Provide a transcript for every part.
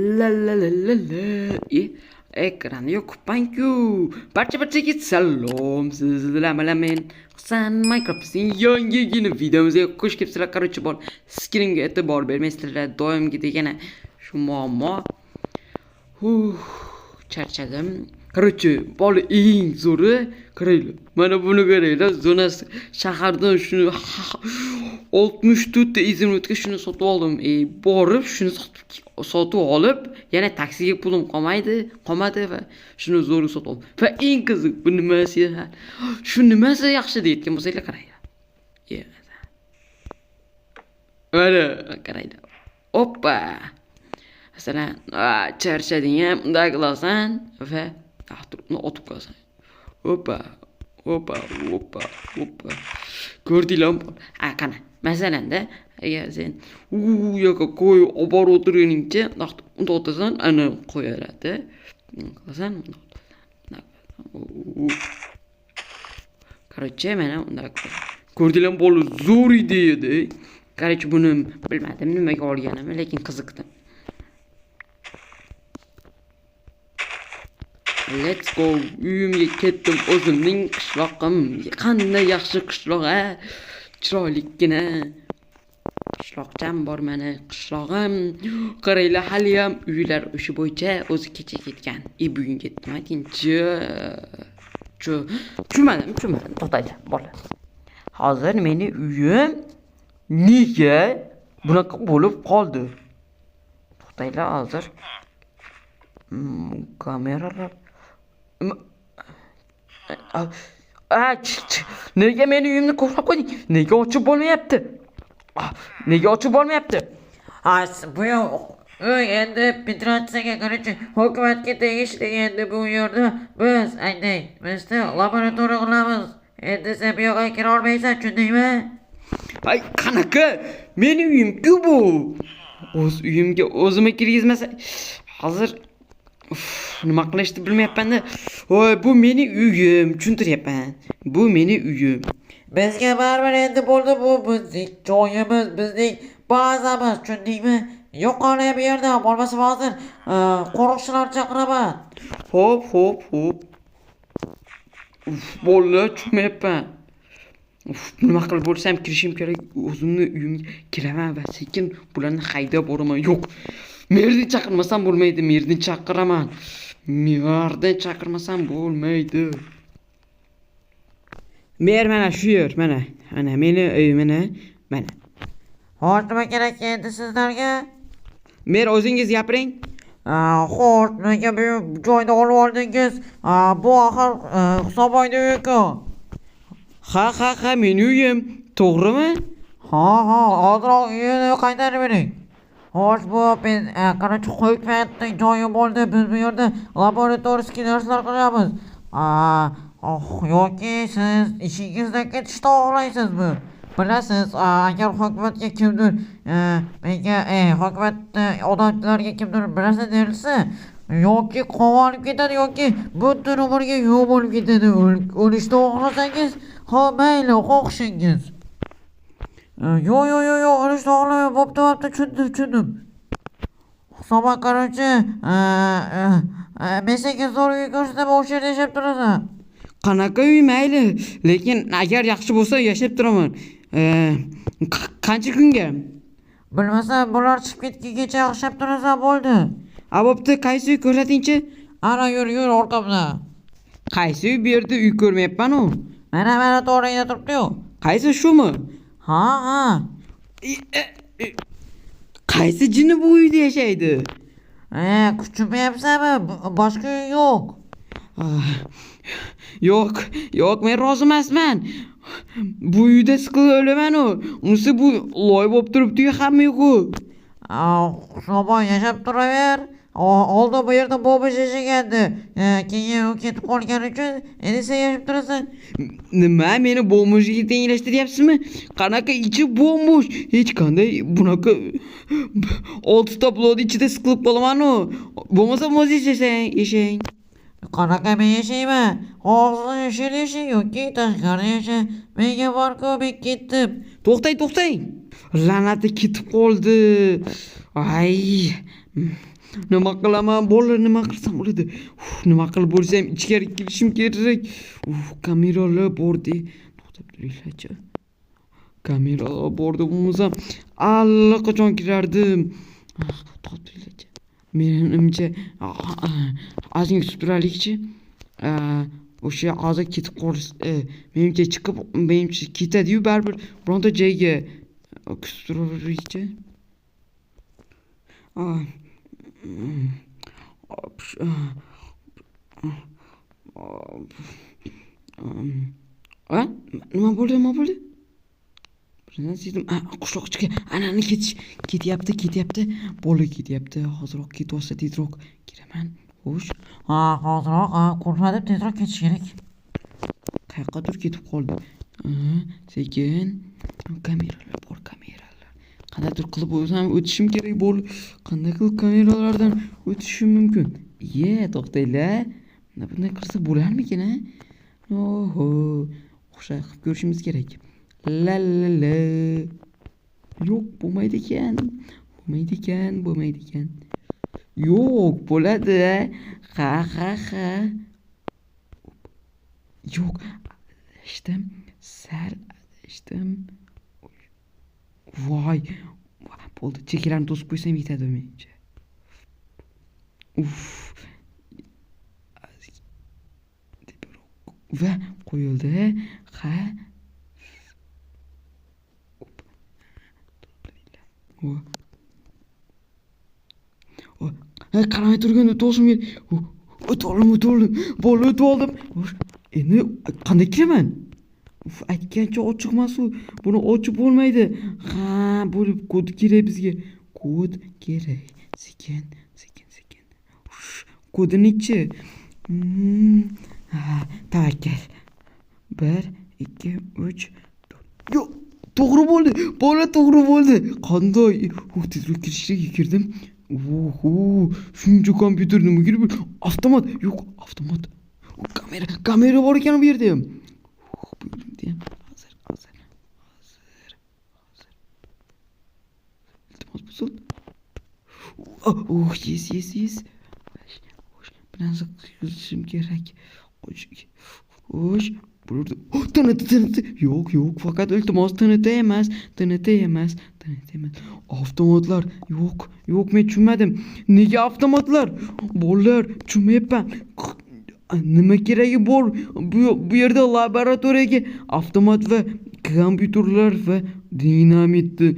La la la la la. Ekranni yoqibman-ku. Barcha-barchaga salom. Sizlar bilan men Husan Minecraft'ning yangigina videomizga xush kelibsizlar. Короче, bor. Skringa e'tibor bermaysizlar. Doimgidek yana shu muammo. Huh, charchadim. Короче, bola eng zo'ri, qaranglar. Mana buni qaranglar, zonasi shahardan shuni 64 ta изумруд ga shuni sotib oldim. Borib shuni sotib olib, yana taksiga pulim qolmadi va shuni zo'rg'a sotib oldim. Va eng qiziq bu nimasi? Shu nimasi yaxshi deyotgan bo'lsanglar qaranglar. Mana qaranglar. Oppa. Masalan, charchading ham, bunday qilasan va uni otib qo'yasan. Oppa, oppa, oppa, oppa. Ko'rdinglarmi? Ha, qani. Masalanda, agar sen u yoqqa qo'y olib borib o'tirganingcha, bundoq otasan, ana qo'yaradi. Qilasan, Короче, mana unday ko'rdinglarmi, bola zo'r ideya edi. Короче, buni bilmadim nimaga olganimni, lekin qiziqdim. Let's go. Uyimga ketdim, o'zimning qishlog'im. Qanday yaxshi qishloq, a? Chiroylikkina. Qishloqcham bor mani, qishlog'im. Qaranglar, hali ham uylar o'sha bo'yicha o'zi kecha ketgan. Bugun ketdim, aytingchi. Tushunmadim, to'xtanglar, bola. Hozir meni uyim nega bunaqa bo'lib qoldi? To'xtanglar hozir. Kameralar. Nega meni uyimni ko'rib qo'yding? Nega ochib bo'lmayapti? Nega ochib bo'lmayapti? Bu uy endi federatsiyaga, короче, hukumatga tegishli endi bu yerda biz aytay, bizda laboratoriya qilamiz. Endi sen bu yoqqa kira olmaysan, tushundingmi? Ay, qanaqa? Meni uyim-ku bu. O'z uyimga o'zimni kirgizmasa, hozir nima qilishni bilmayapman-da. Voy, bu meni uyim, tushuntiryapman. Bu meni uyim. Bizga baribir endi bo'ldi, bu bizning joyimiz, bizning bazamiz, tushundingmi? Yo'qol bu yerdan, bo'lmasa hozir qo'riqchilar chaqiraman. Hop, hop, hop. Uf, bolalar, tushunmayapman. Uf, nima qilib bo'lsam kirishim kerak. O'zimni uyimga kiraman va sekin bularni haydab boraman. Yo'q. Merni chaqirmasam bo'lmaydi, merni chaqiraman. Merni chaqirmasam bo'lmaydi. Mer mana shu yer, mana. Mana meni uyim, mana. Mana. Xo'sh, nima kerak endi sizlarga? Mer, o'zingiz gapiring. Xo'sh, nega bu joyni olib oldingiz? Bu axir Hisoboyni uyi-ku. Ha, ha, ha, meni uyim. To'g'rimi? Ha, ha, hoziroq uyini qaytarib bering. Xo'sh, bu men, короче, hukumatning joyi bo'ldi. Biz bu yerda laboratorskiy narsalar qilamiz. Yoki siz ishingizdan ketishni xohlaysizmi? Bilasiz, agar hukumatga kimdir menga hukumatda odamlarga kimdir bir narsa derilsa, yoki qamalib ketadi yoki butun umrga yo'q bo'lib ketadi. O'lishni xohlasangiz, ha, mayli, xohishingiz. Yo'q, yo'q, yo'q, yo'q, o'lishni xohlamayman. Bo'pti, bo'pti, tushundim, tushundim. Hisoba, короче, men senga zo'r uy ko'rsataman, o'sha yerda yashab turasan. Qanaqa uy, mayli, lekin agar yaxshi bo'lsa yashab turaman. Qancha kunga? Bilmasam, bular chiqib ketgungacha yashab turasan, bo'ldi. A, bo'pti, qaysi uy ko'rsatingchi? Ana, yur, yur orqamdan. Qaysi uy, bu yerda uy ko'rmayapman-u. Mana, mana to'g'ringda turibdi-yu. Qaysi, shumi? Ha, ha. Qaysi jinni bu uyda yashaydi? Kuchmayapsanmi? Boshqa uy yo'q. Yo'q, yo'q, men rozi emasman. Bu uyda siqilib o'laman-u. Unisi bu loy bo'lib turibdi-yu, hamma yo'q-u. Hisoboy, yashab turaver. Oldin bu yerda bobish yashagandi. Keyin u ketib qolgani uchun endi sen yashab turasan. Nima, meni bomojga tenglashtiryapsizmi? Qanaqa ichi bo'm-bo'sh? Hech qanday bunaqa oltita blokni ichida siqilib qolaman-u. Bo'lmasa o'zingiz yashang, yashang. Qanaqa men yashayman? Hozir shu yerda yasha yoki tashqarida yasha. Menga borku, men ketdim. To'xtang, to'xtang. La'nati ketib qoldi. Ay. Nima qilaman bolalar, nima qilsam bo'ladi? Uf, nima qilib bo'lsa ham ichkari kirishim kerak. Uf, kameralar bordi. To'xtab turinglarchi. Kameralar bordi bo'lmasam allaqachon kirardim. Ah, to'xtab turinglarchi. Menimcha ozgina kutib turaylikchi. O'sha hozir ketib qolish, menimcha chiqib, menimcha ketadi-yu baribir bironta joyga. Kutib turaveraylikchi. Ah, ah, nima bo'ldi, nima bo'ldi? Birdan sezdim, qishloqchiga ana ketish ketyapti, ketyapti. Bola ketyapti. Hozirroq ketib olsa tezroq kiraman. Xo'sh, Ha, hozirroq, ha, ko'rsatib tezroq ketish kerak. Qayoqqadir ketib qoldi. Aha, sekin. Kameralar bor, kameralar. Qandaydir qilib o'zim o'tishim kerak bo'ldi. Qanday qilib kameralardan o'tishim mumkin? Iye, to'xtanglar. Mana bunday qilsa bo'larmikin, a? Oho, o'xshay qilib ko'rishimiz kerak. La la la. Yo'q, bo'lmaydi ekan. Bo'lmaydi ekan, bo'lmaydi ekan. Yo'q, bo'ladi. Ha ha ha. Yo'q, adashdim. Sal adashdim. Voy. Bo'ldi, chekkalarni to'sib qo'ysam yetadi menimcha. Uf. Teparoq va qo'yildi. Ha. Op. O. O. Ha, qaramay turganda o'tib kerak. O'tib oldim, o'tib oldim. Bo'ldi, o'tib oldim. Xo'sh, endi qanday kiraman? Uf, aytgancha ochiq emas u. Buni ochib bo'lmaydi. Ha, bo'lib kod kerak bizga. Kod kerak. Sekin, sekin, sekin. Uf, kodi nechi? Ha, tavakkal. 1, 2, 3, 4. Yo'q, to'g'ri bo'ldi. Bola to'g'ri bo'ldi. Qanday? Uh, tezroq kirishga kirdim. Oho, shuncha kompyuter nima kerak? Avtomat. Yo'q, avtomat. Kamera, kamera bor ekan bu yerda ham. Bu yerda ham. Hozir, hozir. Hozir. Hozir. Iltimos, buzil. Oh, yes, yes, yes. Xo'sh, bir narsa qilishim kerak. Xo'sh, xo'sh, bu yerda, oh, TNT, TNT. Yo'q, yo'q, faqat iltimos TNT emas, TNT emas, TNT emas. Avtomatlar. Yo'q, yo'q, men tushunmadim. Nega avtomatlar? Bolalar, tushunmayapman. Nima keragi bor bu yerda laboratoriyaga avtomat va kompyuterlar va dinamitni?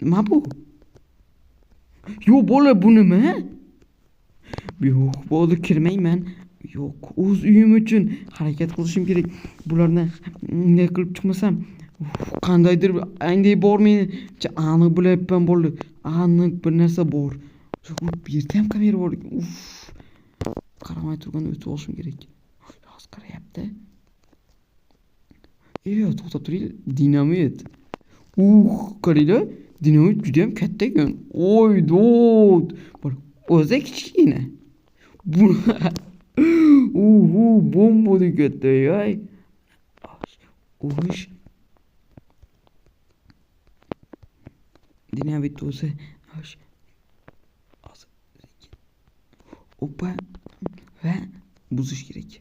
Nima bu? Yo'q, bola, bu nima? Yo'q, bo'ldi, kirmayman. Yo'q, o'z uyim uchun harakat qilishim kerak. Bularni bunday qilib chiqmasam, uf, qandaydir anday bor meni aniq bilyapman bo'ldi. Aniq bir narsa bor. Uf, bu yerda ham kamera bor. Uf. Qaramay turganda o'tib olishim kerak. Hozir qarayapti. E, to'xtab turing, dinamit. Uh, qaranglar, dinamit juda ham katta ekan. Oy, dod. Bor, o'zi kichkina. Bu uhu, bombadek katta, ay. Xo'sh. Dinamit o'zi. Xo'sh. Hozir. Opa va buzish kerak.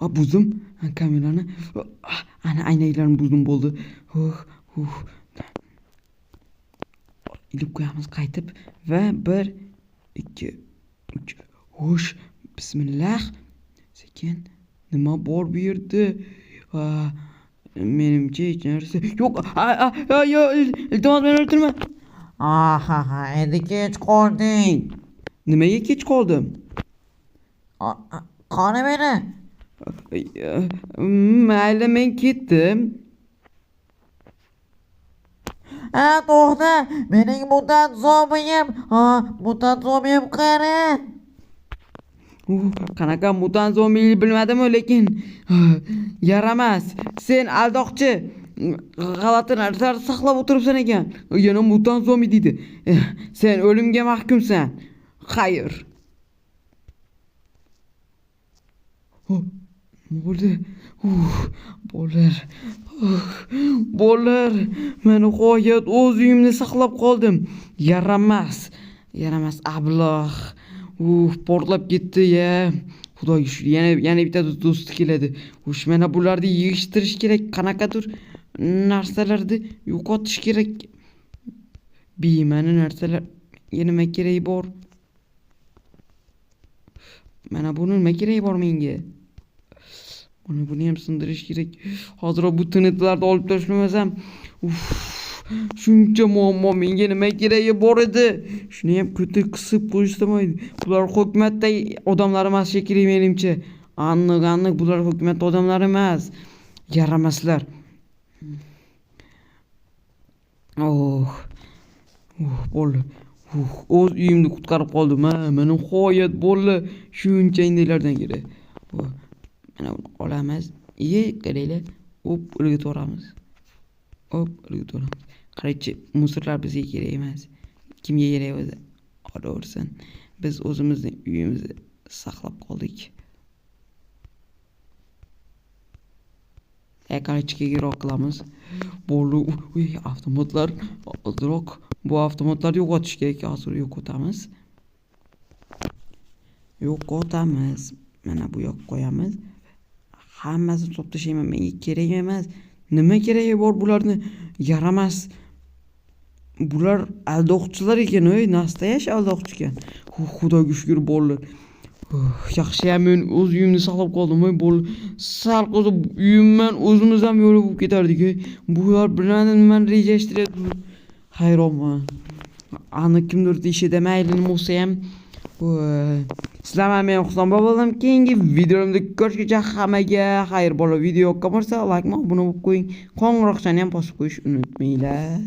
A, buzdim. Ha, kamerani. Ah, ana aynaklarni buzdim bo'ldi. Uh, uh. Ilib qo'yamiz qaytib va 1, 2, 3. Xo'sh, bismillah. Sekin. Nima bor bu yerda? Ha, menimcha hech narsa yo'q. A, a, a, yo'q, iltimos meni o'ldirma. Ha ha, endi kech qolding. Nimaga kech qoldim? Qani meni? Mayli, men ketdim. Ha, to'xta, mening mutant zombiyim. Ha, mutant zombiyim qani? Qanaqa mutant zombiyni bilmadim-u, lekin yaramas. Sen aldoqchi. G'alati narsalar saqlab o'tiribsan ekan. Yana mutant zombi deydi. Sen o'limga mahkumsan. Xayr. Oh, nima bo'ldi? Bolalar. Bolalar, men nihoyat o'z uyimni saqlab qoldim. Yaramas. Yaramas ablah. Portlab ketdi ya. Xudoga shukr, yana bitta do'sti keladi. Ush, mana bularni yig'ishtirish kerak. Qanaqadir narsalarni yo'qotish kerak. Bema'ni narsalar nima keragi bor? Mana buni nima keragi bor menga? Mana buni ham sindirish kerak. Hozir bu TNTlarni olib tashlamasam, uf, shuncha muammo menga nima keragi bor edi? Shuni ham ko'ta qisib qo'yishsamaydi. Bular hukumatdagi odamlar emas shekilli menimcha. Aniq, aniq bular hukumat odamlari emas. Yaramaslar. Oh. Bo'ldi. O'z uyimni qutqarib qoldim ha. Mana nihoyat bo'ldi. Shuncha indiylardan kerak. Mana buni olamiz. Iye, qaranglar. Op, irg'itib. Op, irg'itib. Qaraychi, musorlar bizga kerak emas. Kimga kerak o'zi? Olaversin. Biz o'zimizni uyimizni saqlab qoldik. Qaraychi, keyinroq qilamiz. Bo'ldi. Uy, avtomatlar ozroq. Bu avtomatlarni yo'qotish kerak. Hozir yo'qotamiz. Yo'qotamiz. Mana bu yoqqa qo'yamiz. Hammasini sotib tashlayman. Menga kerak emas. Nima keragi bor bularni? Yaramas. Bular aldoqchilar ekan, ey, nastoyash aldoqchi ekan. Xudoga shukr bo'ldi. Yaxshiyam men o'z uyimni saqlab qoldim, ey, bo'ldi. Sal qolsa uyimdan o'zimiz ham yo'l bo'lib ketardik, ey. Bular bilmadim nimani rejalashtiryapti. Hayronman. Aniq kimdir deyishida mayli nima bo'lsa ham. Sizlar bilan men Husan bo'ldim. Keyingi videomda ko'rishguncha hammaga xayr bola. Video yoqqan bo'lsa, like, obuna bo'lib qo'ying. Qo'ng'iroqchani ham bosib qo'yish unutmanglar.